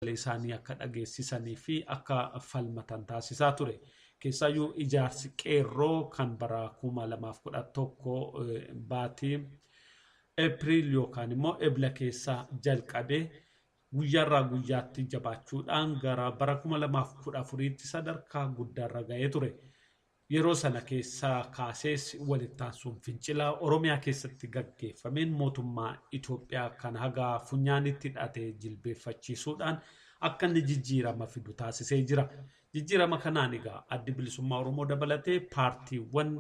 Isaanii akka dhageessisanii fi akka falmatan taasisaa ture. Keessaayyuu ijaarsi qeerroo kan bara 2011 baatii Eepiriil yookaan immoo Ebla keessaa jalqabee guyyaarraa guyyaatti jabaachuudhaan gara bara 2014tti sadarkaa guddaarra ga'ee ture. Yeroo sana keessaa kaasees walitti aansuun fincilaa Oromiyaa keessatti gaggeeffameen mootummaa Itoophiyaa kan haga funyaanitti hidhatee jilbeeffachiisuudhaan akka inni jijjiirama fidu taasisee jira. Jijjiirama kanaan egaa Addi Bilisummaa Oromoo dabalatee paartiiwwan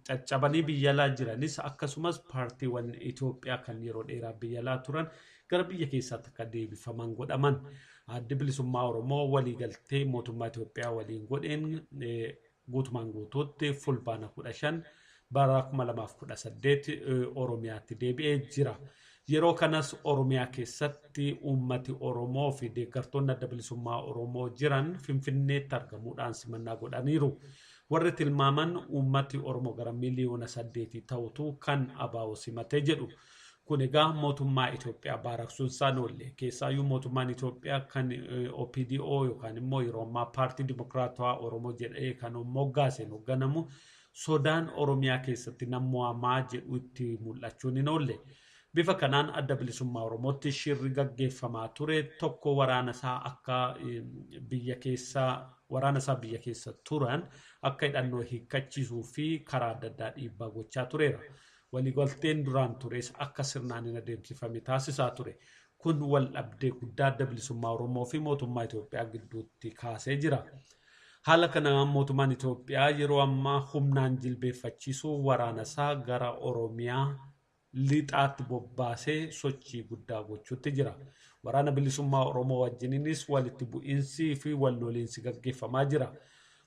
caccabanii biyya alaa jiranis, akkasumas paartiiwwan Itoophiyaa kan yeroo dheeraa biyya alaa turan gara biyya keessaatti akka deebifaman godhaman. Addi Bilisummaa Oromoo waliigaltee mootummaa Itoophiyaa waliin godheen guutumaan guutuutti Fulbaana 15 bara 2018 Oromiyaatti deebi'ee jira. Yeroo kanas Oromiyaa keessatti uummati Oromoo fi deeggartoonni Adda Bilisummaa Oromoo jiran Finfinneetti argamuudhaan simannaa godhaniiru. Warri tilmaaman uummati Oromoo gara miliyoona 8 ta'utu kan ABO simatee jedhu. Kun egaa mootummaa Itoophiyaa baaraqsuun isaan oolle. Keessaayyuu mootummaan Itoophiyaa kan OPDO yookaan immoo yeroo ammaa Paartii Dimokiraatawaa Oromoo jedhee kan moggaaseen hoogganamu sodaan Oromiyaa keessatti nammo'amaa jedhu itti mul'achuun hin oolle. Bifa kanaan Adda Bilisummaa Oromootti shirri gaggeeffamaa ture tokko waraana isaa biyya keessa turan akka hidhannoo hiikkachiisuu fi karaa adda addaa dhiibbaa gochaa tureera. Waliigalteen duraan tures akka sirnaan hin adeemsifame taasisaa ture. Kun wal dhabdee guddaa Adda Bilisummaa Oromoo fi mootummaa Itoophiyaa gidduutti kaasee jira. Haala kanaan mootummaan Itoophiyaa yeroo ammaa humnaan jilbeeffachiisuu waraana isaa gara Oromiyaa lixaatti bobbaasee sochii guddaa gochuutti jira. Waraana Bilisummaa Oromoo wajjininis walitti bu'iinsi fi wal loliinsi gaggeeffamaa jira.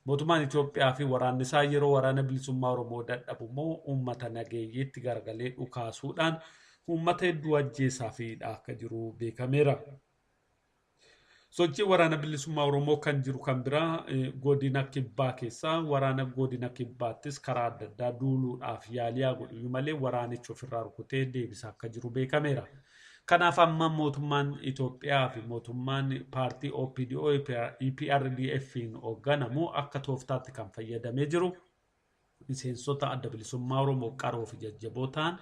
Mootummaan Itoophiyaa fi waraanni isaa yeroo Waraana Bilisummaa Oromoo dadhabu immoo uummata nageeyyiitti garagalee dhukaasuudhaan uummata hedduu ajjeesaa fi hidhaa akka jiru beekameera. Sochii Waraana Bilisummaa Oromoo kan jiru kan biraa godina Kibbaa keessaa waraana godina Kibbaattis karaa adda addaa duuluudhaaf yaalii godhu malee waraanichi ofirraa rukutee deebisaa akka jiru beekameera. Kanaaf amma mootummaan Itoophiyaa fi mootummaan paartii OPDO EPRDF'n hoogganamu akka tooftaatti kan fayyadamee jiru miseensota Adda Bilisummaa Oromoo qaroo fi jajjaboo ta'an,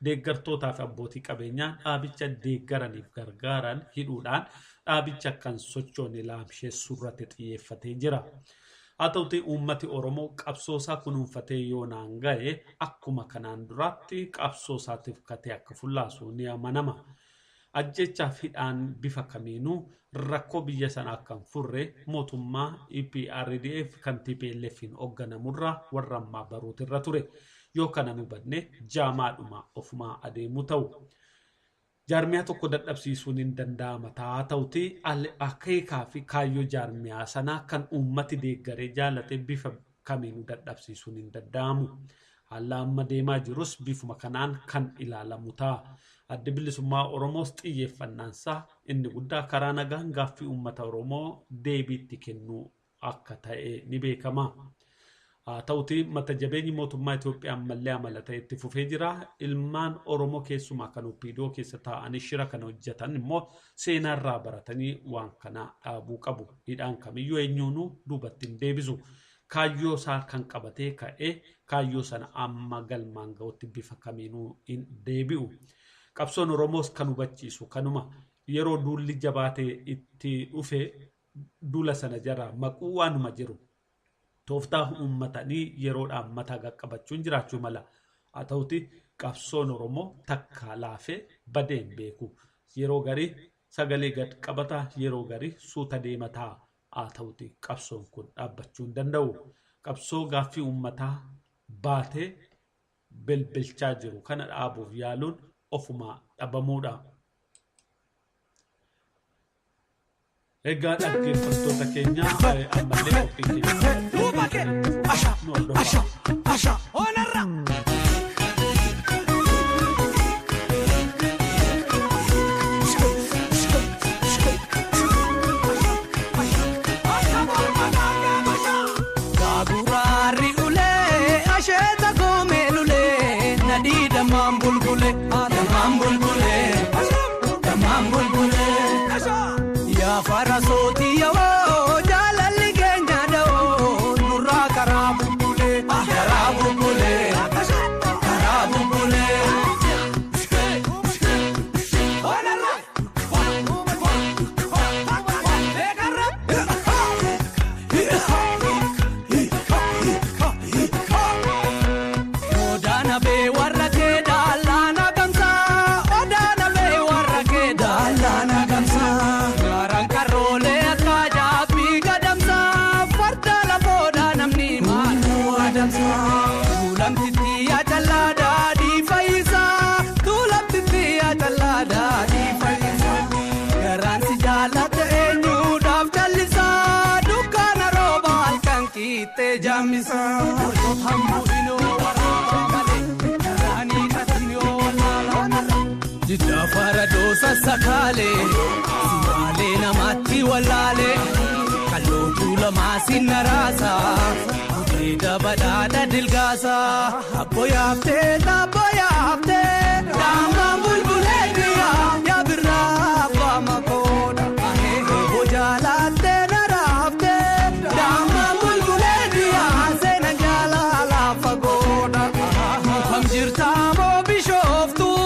deeggartootaa fi abbootii qabeenyaa dhaabicha deeggaraniif gargaaran hidhuudhaan dhaabicha kan sochoone laamsheessuu irratti xiyyeeffatee jira. Haa ta'uti uummati Oromoo qabsoo isaa kunuunfatee yoonaan ga'e akkuma kanaan duraatti qabsoo isaatiif katee akka fullaasu ni amanama. Ajjechaaf hidhaan bifa kamiinuu rakkoo biyya sanaa akka hin furre mootummaa EPRDF kan TPLF'n hoogganamurraa warra ammaa baruutirra ture. Yoo kana nu hubanne jaamaadhuma ofumaa adeemu ta'u. Jaarmiyaa tokko dadhabsiisuun hin danda'ama haa ta'uti akeekaa fi kaayyoo jaarmiyaa sanaa kan uummati deeggaree jaalate bifa kamiinuu dadhabsiisuun hin danda'amu. Haala amma deemaa jirus bifuma kanaan kan ilaalamu ta'a. Addi Bilisummaa Oromoos xiyyeeffannaansaa inni guddaa karaa nagaan gaaffii uummata Oromoo deebiitti kennuu akka ta'e ni beekama. Haa ta'uti mata jabeenyi mootummaa Itoophiyaa ammallee amala ta'e itti fufee jira. Ilmaan Oromoo keessumaa kan OPDO keessa taa'anii shira kana hojjetan immoo seenaarraa baratanii waan kana dhaabuu qabu. Hidhaan kamiyyuu eenyuunuu duubatti hin deebisu. Kaayyoo isaa kan qabatee ka'ee kaayyoo sana amma galmaan ga'utti bifa kamiinuu hin deebi'u. Qabsoon Oromoos kan hubachiisu kanuma. Yeroo duulli jabaatee itti dhufe duula sana jara maquu waanuma jiru. Tooftaa uummatanii yeroodhaan mataa qaqqabachuun jiraachuu mala. Haa ta'uti qabsoon Oromoo takka laafee badee hin beeku. Yeroo garii sagalee gad qabata, yeroo garii suuta deema ta'a. Haa ta'uti qabsoon kun dhaabbachuu hin danda'u. Qabsoo gaaffii uummataa baatee belbelchaa jiru kana dhaabuuf yaaluun ofumaa dhabamuudha. Egaa dhaggeeffattoota keenya, ammallee qophii keenya nu hordofaa. Gaaguraarri ulee asheeta koomee lulee nadii dammaan bulbulee dammaan bulbulee dammaan bulbulee. Yaa farasootii yoo jaalalli keenya da'oo nurraa karaa bubbulee karaa bubbulee karaa bubbulee. Odaana bee warra kee daalaana gamsaa odaana bee warra kee daalaana gamsaa. Gaaraan karoolee akka jaabbii gadamsaa farda lafoodha namni maaluu adamsaa. Tuulamtitti yaacallaa daadhii fayyisaa tuulamtitti yaacallaa daadhii fayyisaa. Garaan si jaallata eenyuudhaaf jallisaa dukkaana rooba halkan kiittee jaammisaa. Jiddaa faradoo sassakaalee simaalee namatti wallaalee kallootuu lamaa sinna raasaa gudeeda badhaadha dilgaasaa. Abbo yaaftee abbo yaaftee daamaan bulbulee biyyaa yaa birraa abbaa makoodha. Obbo jaalaattee na raaftee daamaan bulbulee biyyaa seena jaalala fagoodha. Kam jirtaa moo bishooftuu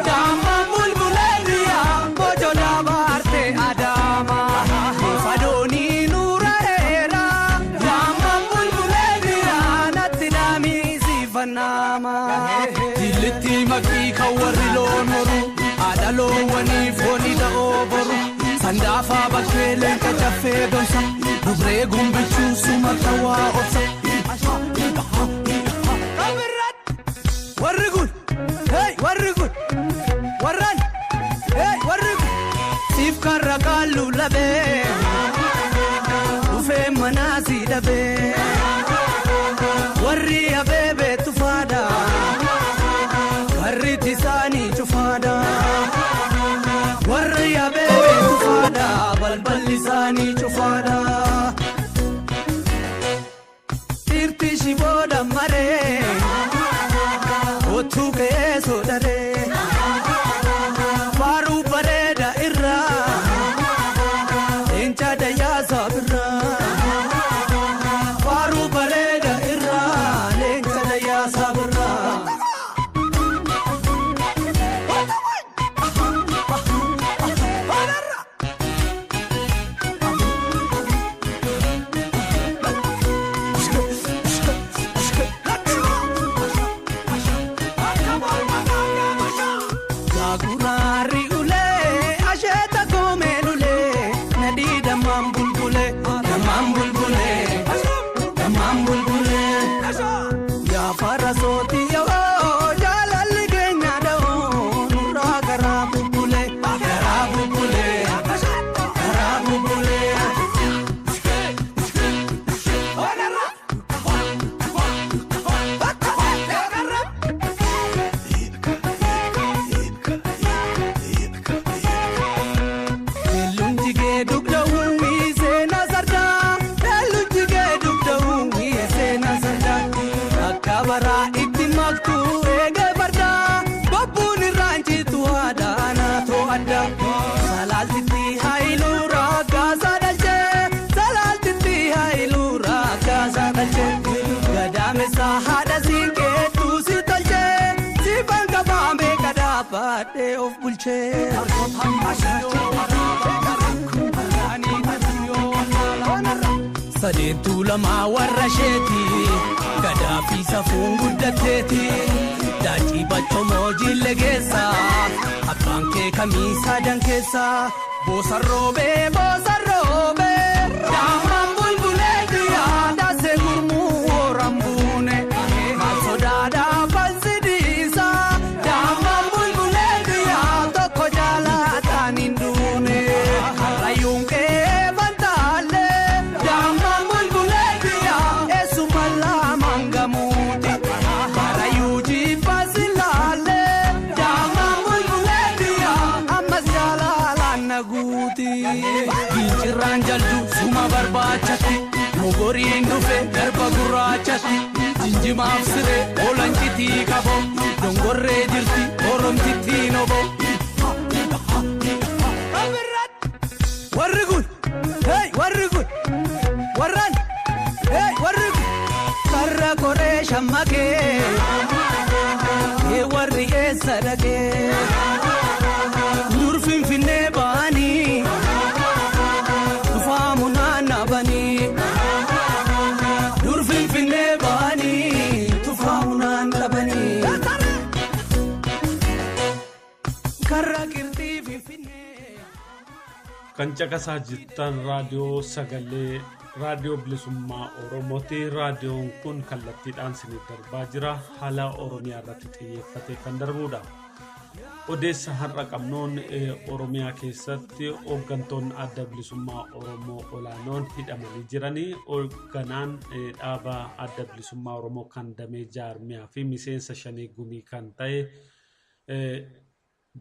daamaan bulbulee biyyaa boco dabaarte adaama. Fadoonii nuura heera daamaan bulbulee biyyaa natti daamii. Jillitti makii kan warri loon horu haadha loowwanii foonii da'oo boru sandaafaa bakkee leenca caffee donsa dubree gumbichuu suma tawaa obsa. Warri kun hey warri kun warraan hey warri kun siif karra qaallu labee dhufee manaa si dhabee. Warri abeebee tufaadha karri isaanii cufaadha. Warri abeebee tufaadha balballi isaanii cufaadha. Dhiirti shibooda maree otuu ka'ee sodaree faaruu bareeda irraa leenca dayyaa birraa. Faaruu bareeda irraa leenca dayyaa birraa. Gaaguraarri ulee asheeta koomeen ulee nadii dammaan bulbulee dammaan bulbulee dammaan bulbulee. Yaa farasootii yoo jaalalli keenya da'oo nurraa karaa bubbulee karaa bubbulee karaa bubbulee. Leelluun jigee dugda uwwisee na sardaa. Leelluun jigee dugda uwwisee na sardaa. Akka baraa itti maktu eegee fardaa. Bobbuun irraan citu aadaa naatoo adda. Salaaltitti haayiluu rakkaasaa dhalchee. Salaaltitti haayiluu rakkaasaa dhalchee. Gadameessa haadha siinqeetu si tolchee. Siifan qabaamee kadhaabadhee of bulchee. Sadeentuu lamaa warra isheeti gadaa fi safuun guddatteeti daacii bachomoo jille geessa abbaan kee kamiisaa dankeessa boosarroobee boosarroobee daamaan bulbulee biyyaa daasee gurmuu horan buune maal sodaadhaa fansi dhiisa daamaan bulbulee biyyaa tokko jaalataan hin duune karrayyuun qe'ee fantaalee daamaan bulbulee biyyaa eessuma lamaan gamuuti karrayyuu jibbaa silaalee daamaan bulbulee biyyaa ammas jaalalaan na guuti. Gincirraan jaldu suma barbaachatti mogoriin dhufe garba gurraachatti jinjimaaf siree olancitii qabo dongorree jirti oromtittiin obo. Warri kun. Kan caqasaa jirtan raadiyoo sagalee raadiyoo bilisummaa Oromooti. Raadiyoon kun kallattiidhaan isiniif darbaa jira. Haala Oromiyaa irratti xiyyeeffatee kan darbudha. Odeessa har'a qabnuun Oromiyaa keessatti hooggantoonni adda bilisummaa Oromoo olaanoon hidhamanii jiranii. Hoogganaan dhaaba adda bilisummaa Oromoo kan damee jaarmiyaa fi miseensa shanii gumii kan ta'e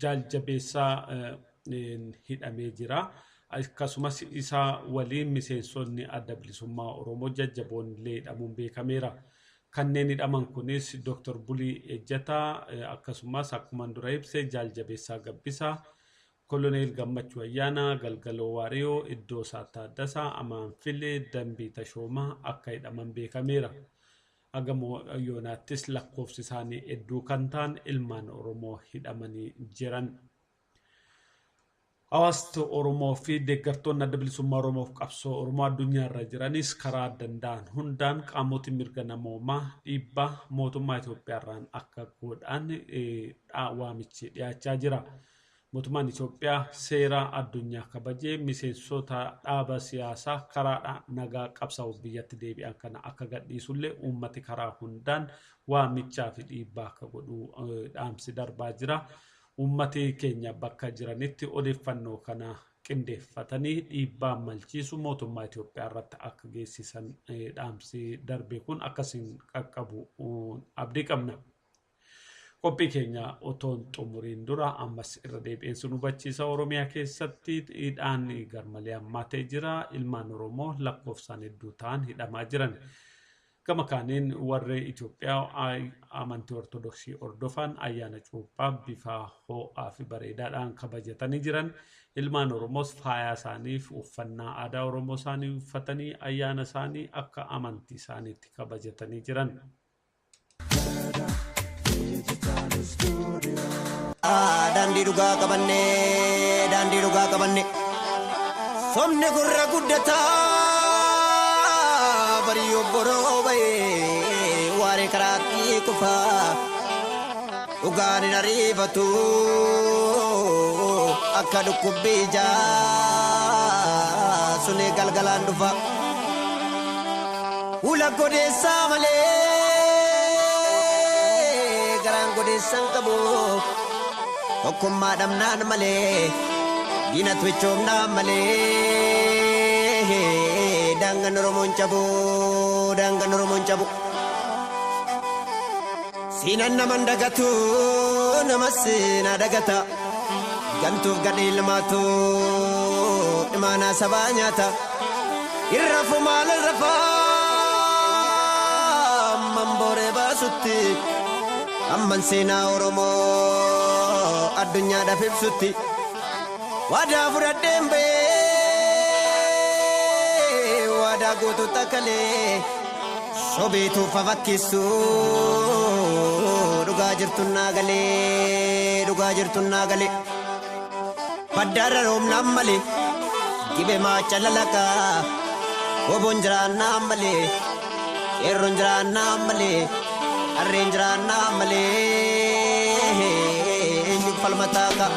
Jaaljabeessaa hidhamee jira. Akkasumas isa waliin miseensonni adda bilisummaa Oromoo jajjaboon illee hidhamuun beekameera. Kanneen hidhaman kunis Dr. Bulii Ejjataa akkasumas akkuma dura ibse Jaaljabeessaa Gabbisaa, Koloneel Gammachuu Ayyaanaa, Galgaloo Waariyoo, Iddoosaa Taaddasaa, Amaan Filee, Dambii Tashoomaa akka hidhaman beekameera. Hagam yoonaattis lakkoofsi isaanii hedduu kan ta'an ilmaan Oromoo hidhamanii jiran. Hawaasni Oromoo fi deeggartoonni adda bilisummaa Oromoof qabsoo Oromoo addunyaarra jiranis karaa danda'an hundaan qaamota mirga namoomaa dhiibbaa mootummaa Itoophiyaarraan akka godhan waamichi dhiyaachaa jira. Mootummaan Itoophiyaa seera addunyaa kabajee miseensota dhaaba siyaasaa karaa nagaa qabsaa'uuf biyyatti deebi'an kana akka gadhiisullee uummati karaa hundaan waamichaa fi dhiibbaa akka godhu dhaamsi darbaa jira. Uummati keenya bakka jiranitti odeeffannoo kana qindeeffatanii dhiibbaa malchiisu mootummaa Itoophiyaa irratti akka geessisan dhaamsi darbe kun akkasiin qaqqabu abdii qabna. Qophii keenya otoon xumuriin dura ammas irra deebi'een sin hubachiisa. Oromiyaa keessatti hidhaan garmalee hammaatee jira. Ilmaan Oromoo lakkoofsaan hedduu ta'an hidhamaa jiran. Gama kaaniin warri Itoophiyaa amantii Ortodoksii hordofan ayyaana cuuphaa bifa ho'aa fi bareedaadhaan kabajatanii jiran. Ilmaan Oromoos faayaa isaaniif uffannaa aadaa Oromoo isaanii uffatanii ayyaana isaanii akka amantii isaaniitti kabajatanii jiran. Daandii dhugaa qabannee, daandii dhugaa qabanne, somni gurra guddataa bariyyoo boroo bahee waaree karaatti kufaa dhugaan hin ariifatu akka dhukkubbii ijaa suni galgalaan dhufa ula godeessaa malee garaan godeessaan qabu tokkummaa dhabnaan malee diina twitchoomnaan malee daangaan Oromoon cabu, daangaan Oromoon cabu. Siinan naman dagatu, namas na dagata, gantuuf gadhee ilmaatu imaanaa sabaa nyaata, irra fumaal irra amman booree baasutti, amman seenaa Oromoo addunyaadhaaf ibsutti, waadaa fudhadheen bahee waadaa guutuu takkalee sobeetuuf fafakkisu dhugaa jirtu naa galee, dhugaa jirtu naa galee, baddaarra roobnaan malee gibe maacha lalaqaa oboon jiraannaan malee qeerroon jiraannaan malee harreen jiraannaan malee eenyu falmataa ka'a.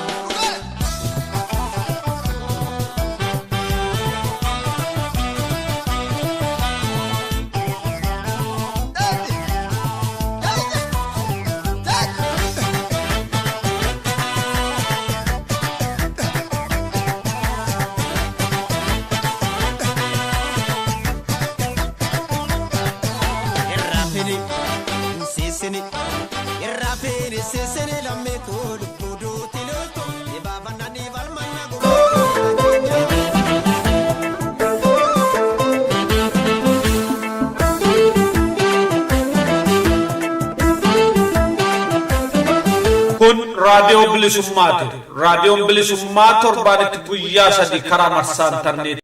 Kun raadiyoo bilisummaati. Raadiyoon bilisummaa torbaanitti guyyaa 3 karaa marsaa intarneetii.